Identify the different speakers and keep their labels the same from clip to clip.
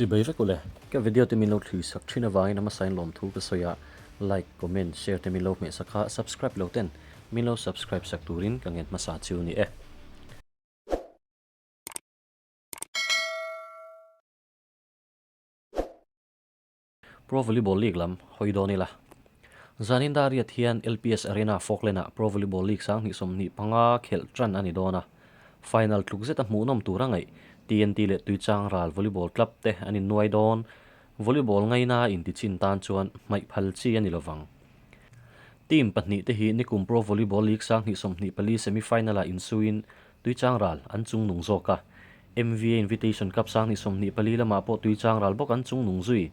Speaker 1: Chibai vek ule. Ka video te min lo thli sak thin avangin a hmasa in lawmthu ka sawi a, like, comment, share te min lo hmeh sak a, subscribe lo ten min lo subscribe sak turin ka ngen hmasa chu ni e. Pro Volleyball League lam hawi dawn ila. Zanin Dariat hian LPS Arena Falkland-ah Pro Volleyball League 2025 khelh tan a ni dawn a. Final tluk zeta hmuhnawm tur a ngaih TNT leh Tuichang ral Volleyball Club te an innuai dawn. Volleyball ngaina intichin tan chuan hmaih phal chi a ni lovang. Team pahnihte hi nikum Pro Volleyball League 2024 semi-final-ah insuiin Tuichang ral an chungnung zawk a. MVA Invitation Cup 2024 lamah pawh Tuichang ral bawk an chungnung zui.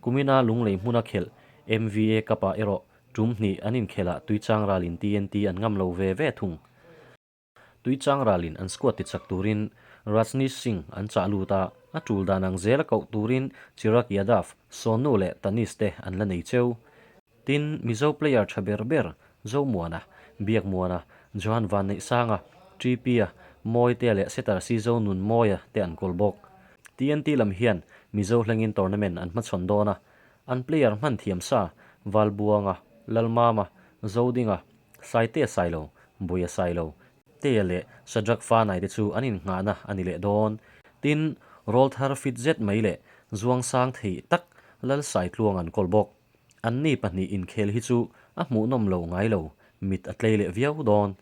Speaker 1: Kumina Lunglei hmuna khelh MVA Cup-ah erawh tum hnih an inkhelhah Tuichang ralin TNT an ngam lo ve ve thung. Tuichang ralin an squad tichak turin Rajneesh Singh an chah lut a, a tul dan ang zela koh turin Chirag Yadav, Sonu leh Tanish te an la nei cheu. Tin, Mizo player tha ber ber Zomuana, Biakmuana, Johan Vanneihsanga, Tripia, Mawitea leh setter Sizo Nunmawia te an kawl bawk. TNT lam hian Mizo hlengin tournament an hmachhawn dawn a, an player hman thiam sa Valbuanga, Lalmama, Zodinga, Saitea Sailo, Buia Sailo, Tea leh Shadrach Fanai te chu an innghahna a ni leh dawn. Tin, rawlthar fit zet mai leh zuangsang thei tak Lalsaitluang an kawl bawk. Anni pahnih inkhel hi chu a hmuhnawm lo ngai lo, mit a tlei leh viau dawn.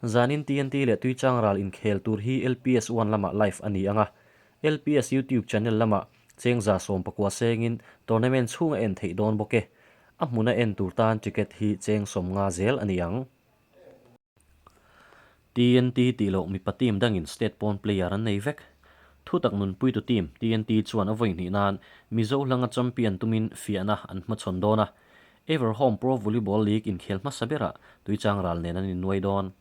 Speaker 1: Zanin TNT leh Tuichang ral inkhel tur hi LPS One lamah live a ni ang a, LPS YouTube channel lamah chengza 14 sengin tournament chhung a en theih dawn bawk e. A hmuna en tur tan ticket hi cheng 50 zel a ni ang. TNT tih loh mipa team dangin state pawn player an nei vek. Thutak nunpuitu team TNT chuan a vawi hnih nan Mizo hlanga champion tumin fiahna an hmachhawn dawn a. Everhome Pro Volleyball League inkhel hmasa berah Tuichang ral nen an innuai dawn.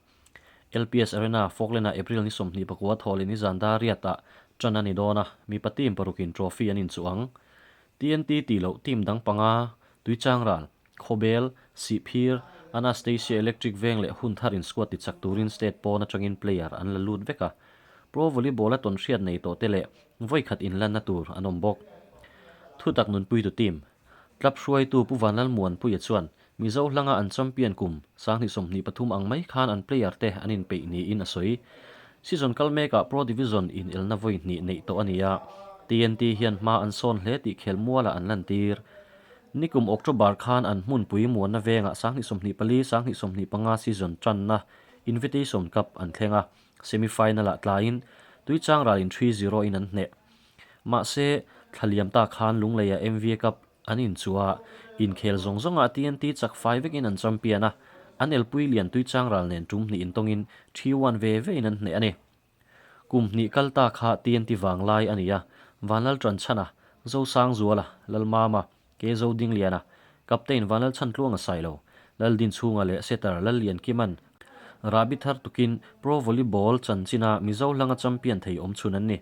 Speaker 1: LPS Arena, Falkland-ah April ni 29 thaw leh nizan dar riatah tan a ni dawn a, mipa team parukin trophy an inchuh ang. TNT tih loh team dang panga, Tuichang ral, Khawbel, Sihphir, Anastasia Electric Veng leh Huntharin squad tichak turin state pawn atangin player an la lut vek a. Pro Volleyball a tawnhriat nei tawh te leh vawikhat inlanna tur an awm bawk. Thutak nunpuitu team, Club hruaitu Pu Vanlalmuanpuia chuan Mizo hlanga an champion kum 2023 ang mai khan an player te an inpeih niin a sawi. Season kal mekah Pro Division inelna vawi hnih neih tawh a ni a, TNT hian hma an sawn hle tih khelmualah an lantir. Nikum October khan an hmunpui muanna vengah 2024, 2025 season tanna Invitation Cup an thleng a, semi-final-ah tlaiin Tuichang ralin 3-0 in an hneh. Mahse, thla liam ta khan Lungleia MVA Cup an inchuh a, inkhel zawng zawngah TNT chak fai vekin an champion a, an elpui lian Tuichang ral nen tum hnih intawngin 3-1 ve vein an hneh a ni. Kum hnih kal ta kha TNT vanglai a ni a, Vanlal Tanchhana, Zosangzuala, Lalmama, Ke Zodingliana, Captain Vanlal Chhantluanga Sailo, Laldinchhunga leh Setter Lalliankima'n rahbi thar tukin Pro Volleyball chanchina Mizo hlanga champion thei awm chhun an ni.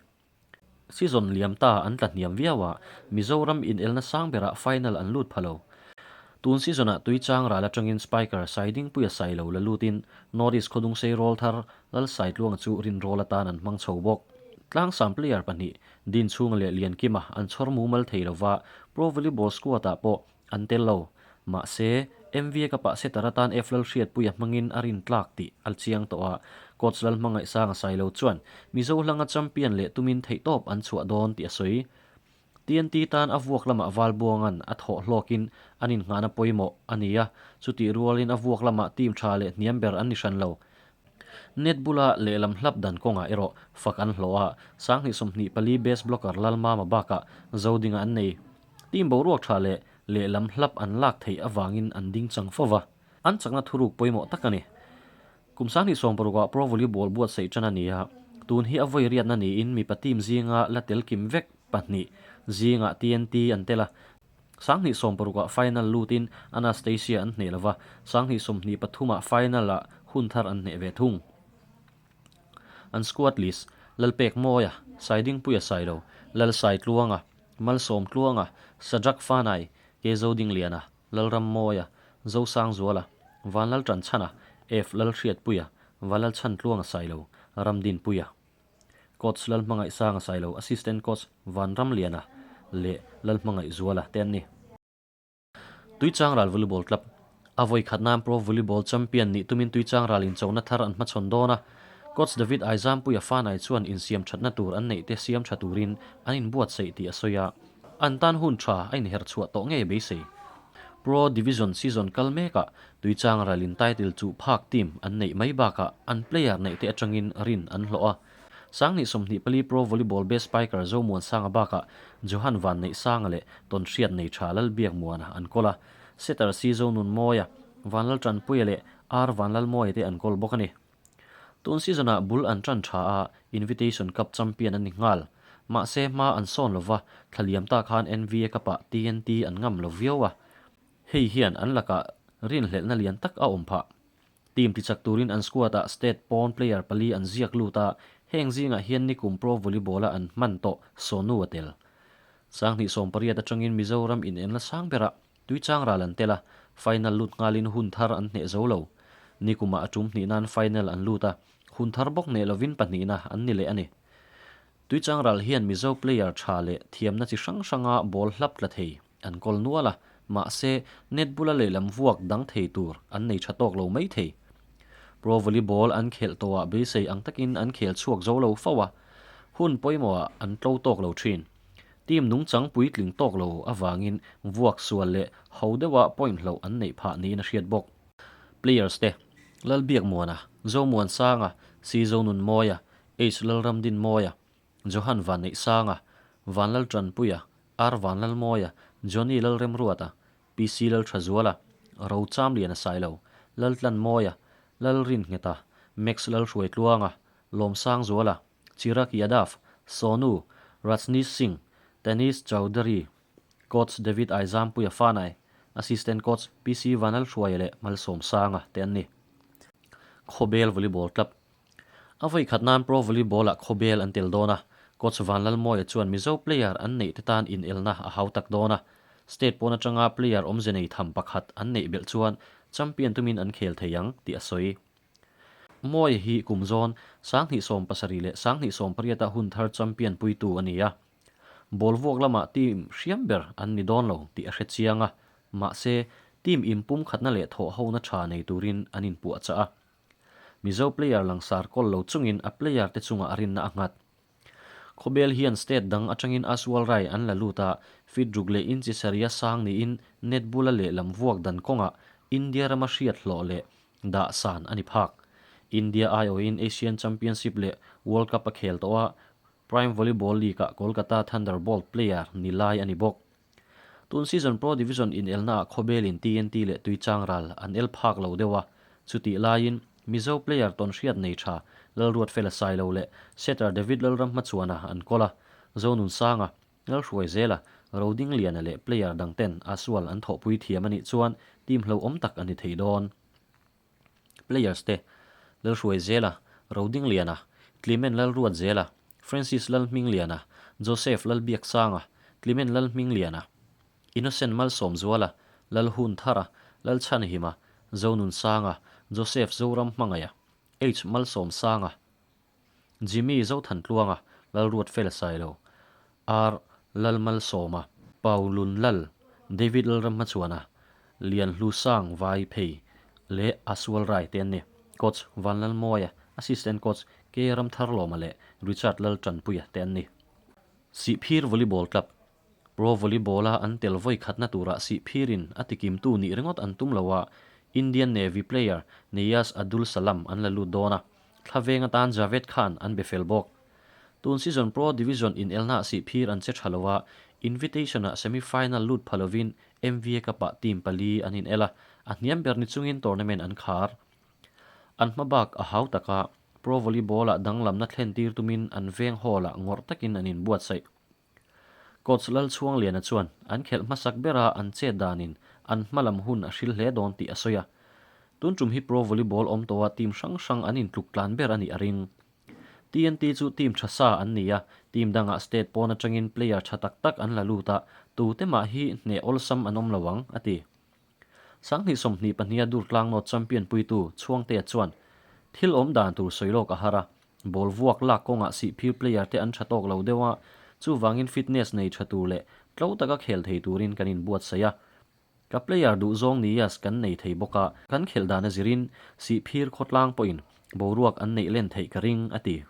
Speaker 1: Season liam ta an tla hniam viau a, Mizoram inelna sang berah final an lut pha lo. Tun season-ah Tuichang ral atangin Spiker Saidingpuia Sailo la lutin North East Khawdungsei rawl thar Lalsaitluanga chu rinrawl atan an hmang chho bawk. Tlangsam player pahnih, Dinchhunga leh Liankima an chhawr mumal thei lova, Pro Volleyball squad-ah pawh an tel lo. Mahse, MVA Cup-ah setter atan F Lalhriatpuia hmangin a rintlak tih a chiang tawh a, coach Lalhmangaihsanga Sailo chuan Mizo hlanga champion leh tumin theihtawp an chhuah dawn tih a sawi. TNT tan a vuak lamah Valbuanga'n a thawh hlawkin an innghahna pawimawh a ni a, chutih rualin a vuak lamah team tha leh hniam ber an ni hran lo. Net bula lehlam hlap dan kawngah erawh fak an hlawh a, 2024 best blocker Lalmama bakah Zodinga an nei. Team boruak tha leh lehlam hlap an lak theih avangin an ding chang fo va, an chakna thuruk pawimawh tak a ni. Kum 2016 ah Pro Volleyball buatsaih tan a ni a, tun hi a vawi riatna niin mipa team zinga la tel kim vek pahnih zingah TNT an tel a, 2016 ah final lutin Anastasia an hneh lova, 2023 ah final ah hun thar an hneh ve thung. An squad list, Lalpek Mawia, Saidingpuia Sailo, Lalsaitluanga, Malsawmtluanga, Sadrach Fanai, Kezodingliana, Lalrammawia, Zosangzuala, Vanlaltanchhana, F Lalhriatpuia, Valalchhantluanga Sailo, Ramdinpuia. Coach Lalhmangaihsanga Sailo, Assistant Coach Vanramliana. leh Lalhmangaihzuala te an ni. Tuichangral Volleyball Club a vawi khat nan Pro Volleyball Champion nih tumin Tuichangral inchona thar an hmachhawn dawn a, Coach David Aizampuia Fanai chuan insiam thatna tur an neih te siam tha turin an inbuatsaih tih a sawi a, an tan hun tha a inher chhuah tawh ngei beisei. Pro Division season kal mekah Tuichangral in title chuh phak team an neih mai bakah an player neih te atangin rin an hlawh a. Sanghnih 24 Pro Volleyball Best Spiker Zomuansanga bakah Johan Vanneihsanga leh Tawnhriat nei tha Lalbiakmuana an kawl a, Setter C Zonunmawia, Vanlaltanpuia leh R Vanlalmawia te an kawl bawk a ni. Tun season-ah bul an tan tha a, Invitation Cup champion an ni nghal. Mahse, hma an sawn lo va, thla liam ta khan NVA Cup-ah TNT an ngam lo viau a. Hei hian an lakah rinhlelhna lian tak a awm phah. Team tichak turin an squad-ah state pawn player pali an ziak lut a, heng zingah hian nikum pro volleyball-a an hman tawh Sonu a tel. Sanghnih 18 atangin Mizoram inenla sang berah Tuichang ral an tel a, final lut nghalin hun thar an hneh zo lo. Nikumah a tum hnih nan final an lut a, hun thar bawk hneh lovin pahnihna an ni leh a ni. Tuichang ral hian Mizo player tha leh thiamna chi hrang hranga ball hlap tla thei an kawl nual a, mahse net bula lehlam vuak dang thei tur an nei tha tawk lo mai thei. Pro volleyball an khelh tawhah beisei ang takin an khel chhuak zo lo fo a, hun pawimawhah an tlo tawk lo thin. Team nungchang puitling tawk lo avangin vuak sual leh ho deuha point hloh an neih phah niin a hriat bawk. Players te, Lalbiakmuana, Zomuansanga, C Zonunmawia, H Lalramdinmawia, Johan Vanneihsanga, Vanlaltanpuia, R Vanlalmawia, Johnny Lalremruata, PC Lalthazuala, Rochamliana Sailo, Laltlanmawia, Lalringheta, Max Lalhruaitluanga, Lawmsangzuala, Chirag Yadav, Sonu, Rajneesh Singh, Tennis Chaudhary, Coach David Aizampuia Fanai, Assistant Coach PC Vanlalhruaia leh Malsawmsanga te an ni. Khawbel Volleyball Club A vawi khat nan Pro Volleyball ah Khawbel an tel dawn a, Coach Vanlalmawia chuan Mizo player an neih te tan inelna a hau tak dawn a, state pawn atanga player awmze nei tham pakhat an neih belh chuan champion tumin an khel thei ang tih a sawi. Mawia hi kum zawn 2070 leh 2018 ah hun thar champion puitu a ni a. Ball vuak lamah team hriam ber an ni dawn lo tih a hre chiang a, mahse team inpum khatna leh thawh hona tha nei turin an inpuahchah a. Mizo player langsar kawl lo chungin a player te chungah a rinna a nghat. Khawbel hian state dang atangin Aswal Rai an la lut a, feet ruk leh inchi saria sang niin net bula lehlam vuak dan kawngah India rama hriat hlawh leh dah san a ni phak. India aiawhin Asian Championship leh World Cup a khel tawh a, Prime Volleyball League-ah Kolkata Thunderbolt player ni lai a ni bawk. Tun season Pro Division inelnaah Khawbelin TNT leh Tuichangral an el phak lo deuh a, chutih laiin Mizo player tawnhriat nei tha Lalruatfela Sailo leh setter David Lalramhmachhuana an kawl a, Zonunsanga, Lalhruaizela, Rodingliana leh player dangten Asual an thawhpui thiam a nih chuan team hlauhawm tak a ni thei dawn. Players te, Lalhruaizela, Rodingliana, Clement Lalruatzela, Francis Lalhmingliana, Joseph Lalbiaksanga, Clement Lalhmingliana, Innocent Malsawmzuala, Lalhunthara, Lalchhanhima, Zonunsanga, Joseph Zoramhmangaia, H Malsawmsanga, Jimmy Zothantluanga, Lalruatfela Sailo, R Lalmalsawma, Pau Lunlal, David Lalramhmachhuana, Lianhlusang Vai Phei leh Asual Rai te an ni. Coach Vanlalmawia, Assistant Coach K Ramtharlawma leh Richard Laltanpuia te an ni. Sihphir Volleyball Club, Pro Volleyball-a an tel vawi khatna turah Sihphirin a tikimtu nih ringawt an tum lo a, Indian Navy player Niyaz Adul Salam an la lut dawn a, thla veng atan Javed Khan an be fel bawk. Tun season Pro Division inelnaah Sihphir an che tha lo a, Invitation-ah semi-final lut pha lovin MVA Cup-ah team pali an inel a, a hniam ber ni chungin tournament an khar. An hma bak a hau tak a, Pro Volleyball-ah danglamna thlen tir tumin an veng hall-ah ngawrh takin an inbuatsaih. Coach Lalchhuangliana chuan an khelh hmasak bera an chet danin an hmalam hun a hril hle dawn tih a sawi a. Tun tum hi Pro Volleyball awm tawha team hrang hrang an intluk tlan ber a nih a ring. TNT chu team tha sa an ni a, team dangah state pawn atangin player tha tak tak an la lut a, tute mah hi hneh awlsam an awm lo ang, a ti. 2022 a Durtlang North champion puitu Chhuangtea chuan thil awm dan tur sawi lawk a har a, ball vuak lak kawngah Sihphir player te an tha tawk lo deuh a, Chuvangin fitness nei tha tur leh tlo taka khel thei turin kan inbuatsaih a. Ka player duhzawng Niyas kan nei thei bawk a, kan khelh dan a zirin Sihphir khawtlang pawhin boruak an neih len theih ka ring, a ti.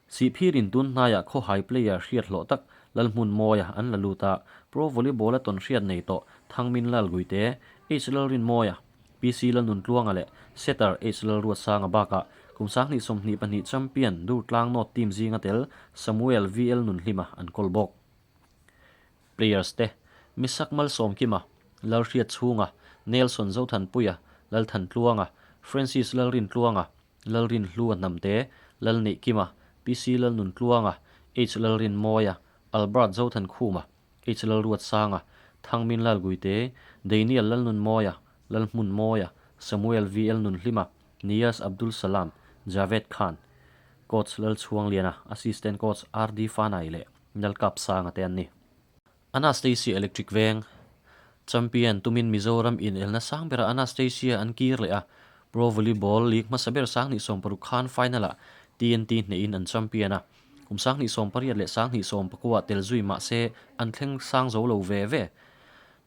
Speaker 1: Sihphirin tun hnaiah khawhai player hriat hlawh tak Lalhmunmawia an la lut a, Pro Volleyball a tawn hriat nei tawh Thangmin Lalguite, H Lalrinmawia, PC Lalnuntluanga leh setter H Lalruatsanga bakah kum 2022 champion Durtlang North team zinga tel Samuel VL Nunhlima an kawl bawk. Players te, Misak Malsawmkima, Lalhriatchhunga, Nelson Zothanpuia, Lalthantluanga, Francis Lalrintluanga, Lalrinhlua Hnamte, Lalneihkima, PC Lalnuntluanga, H Lalrinmawia, Albert Zothankhuma, H Lalruatsanga, Thangmin Lalguite, Daniel Lalnunmawia, Lalhmunmawia, Samuel VL Nunhlima, Niyaz Abdul Salam, Javed Khan, Coach Lalchhuangliana, Assistant Coach RD Fanai leh Lalkapsanga te an ni. Anastasia Electric Veng Champion tumin Mizoram inelna sang berah Anastasia an kir leh a, Pro Volleyball League hmasa ber 2016 khan final-ah TNT hnehin an champion a, kum 2018 leh 2019 tel zui mah se an thleng sang zo lo ve ve.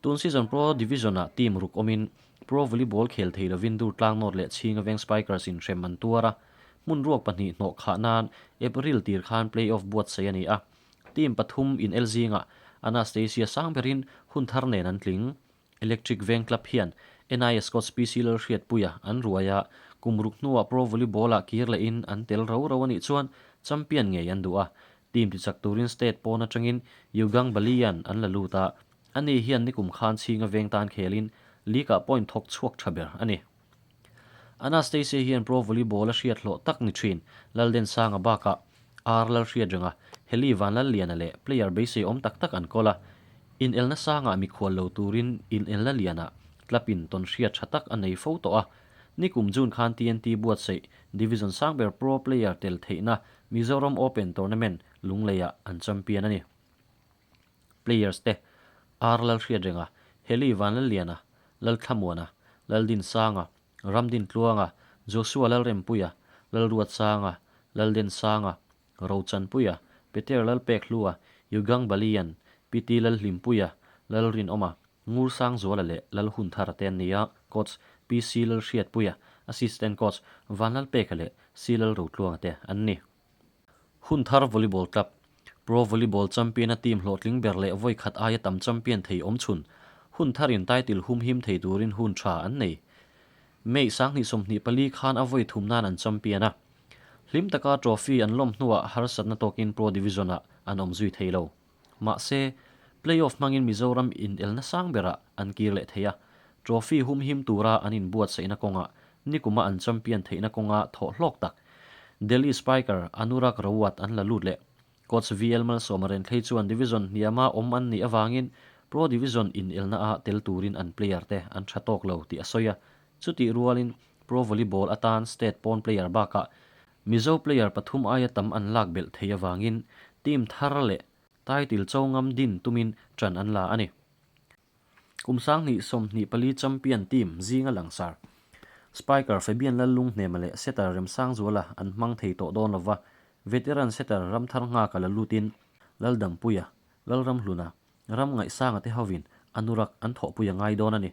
Speaker 1: Tun season Pro Division-ah team ruk awmin Pro Volleyball khel thei lovin Durtlang North leh Chhinga Veng Spikers inhrem an tuar a, hmun ruak pahnih hnawh khah nan April tir khan play-off buatsaih a ni a. Team pathum in el zingah Anastasia sang berin hun thar nen an tling. Electric Veng Club hian NIS coach PC Lalhriatpuia an ruai a, kum ruk hnuah Pro Volleyball-ah kir lehin an tel ro ro a nih chuan champion ngei an duh a. Team tichak turin state pawn atangin Yugang Balian an la lut a, ani hian nikum khan chhinga veng tan khelin league-ah point thawk chhuak tha ber a ni. Anastasia hian pro volleyball a hriat hlawh tak ni thin Laldensanga bakah R Lalhriatrenga, Heli Vanlalliana leh player beisei awm tak tak an kawl a. Inelna sangah mikhual lo turin inelna lianah club-in tawn hriat tha tak a nei fo tawh a. Nikum June khan TNT buatsaih Division sang ber pro player tel theihna Mizoram Open Tournament Lungleiah an champion a ni. Players te, R Lalhriatrenga, Heli Vanlalliana, Lalthlamuana, Laldinsanga, Ramdintluanga, Joshua Lalrempuia, Lalruatsanga, Laldensanga, Rochanpuia, Peter Lalpekhlua, Yugang Balian, PT Lalhlimpuia, Lalrinawma, Ngursangzuala leh Lalhunthara te an ni a, Coach PC Lalhriatpuia, Assistant Coach Vanlalpeka leh C Lalrotluanga te an ni. Hunthar Volleyball Club, Pro Volleyball Champion-a team hlawhtling ber leh vawi khat aia tam champion thei awm chhun, Huntharin title humhim thei turin hun tha an nei. May 2024 khan a vawi thum nan an champion a. Hlim taka trophy an lawm hnuah harsatna tawkin Pro Division-ah an awm zui thei lo. Mahse, play-off hmangin Mizoram inelna sang berah an kir leh thei a, trophy humhim tura an inbuatsaihna kawngah nikuma an champion theihna kawnga thawh hlawk tak Delhi spiker Anurag Rawat an la lut leh. Coach VL Malsawma Renthlei chuan division hniama awm an nih avangin Pro Division inelna ah tel turin an player te an tha tawk lo tih a sawi a, chutih rualin Pro Volleyball atan state pawn player bakah Mizo player pathum aia tam an lak belh thei avangin team thar leh title cho ngam din tumin ṭan an la a ni. Kum 2024 champion team zinga langsar Spiker Fabian Lallunghnema leh setter Remsangzuala an hmang thei tawh dawn lova, veteran setter Ramthar Nghaka la lutin Laldampuia, Lalramhluna, Ram ngaihsanga te hovin Anurak an thawhpui a ngai dawn a ni.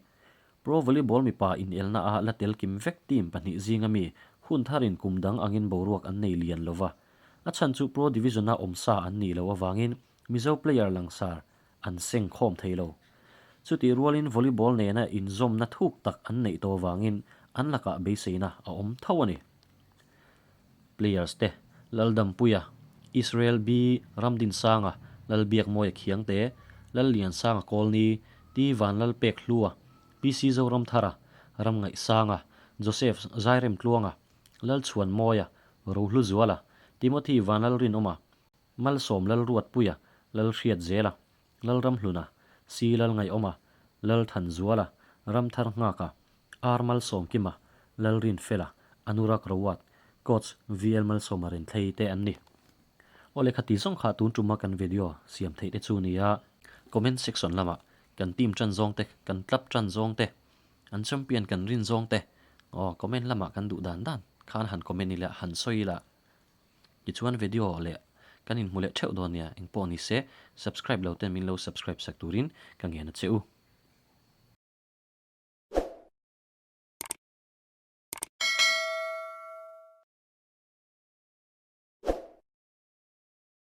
Speaker 1: Pro Volleyball mipa inelna a la tel kim vek team pahnih zinga mi hun tharin kum dang angin boruak an nei lian lova. A chhan chu Pro Division-a awm sa an nih loh avangin Mizo player langsar an seng khawm thei lo. Chutih rualin volleyball nena inzawmna thuk tak an neih tawh avangin an lakah beiseina a awm tho a ni. Players te, Laldampuia, Israel B Ramdinsanga, Lalbiakmawia Khiangte, Lalliansanga Kawlni, T Vanlalpekhlua, PC Zoramthara, Ramngaihsanga, Joseph Zairemtluanga, Lalchhuanmawia, Rohluzuala, Timothy Vanlalrinawma, Malsawm Lalruatpuia, Lalhriatzela, Lalramhluna, C Lalngaihawma, Lalthanzuala, Ramtharnghaka, R Malsawmkima, Lalrinfela, Anurag Rawat, Coach VL Malsawma Renthlei te an ni. Aw lehkha ti zawng kha tun tuma kan video siam theih te chu nia. Comment section lamah kan team tan zawng te, kan club tan zawng te, an champion kan rin zawng te, aw comment lamah kan duh dan dan khan han comment ila, han sawi ila. Tichuan video leh Kan inhmu leh theuh dawn nia, engpawh ni se, subscribe lo ten min lo subscribe sak turin ka ngen a che u.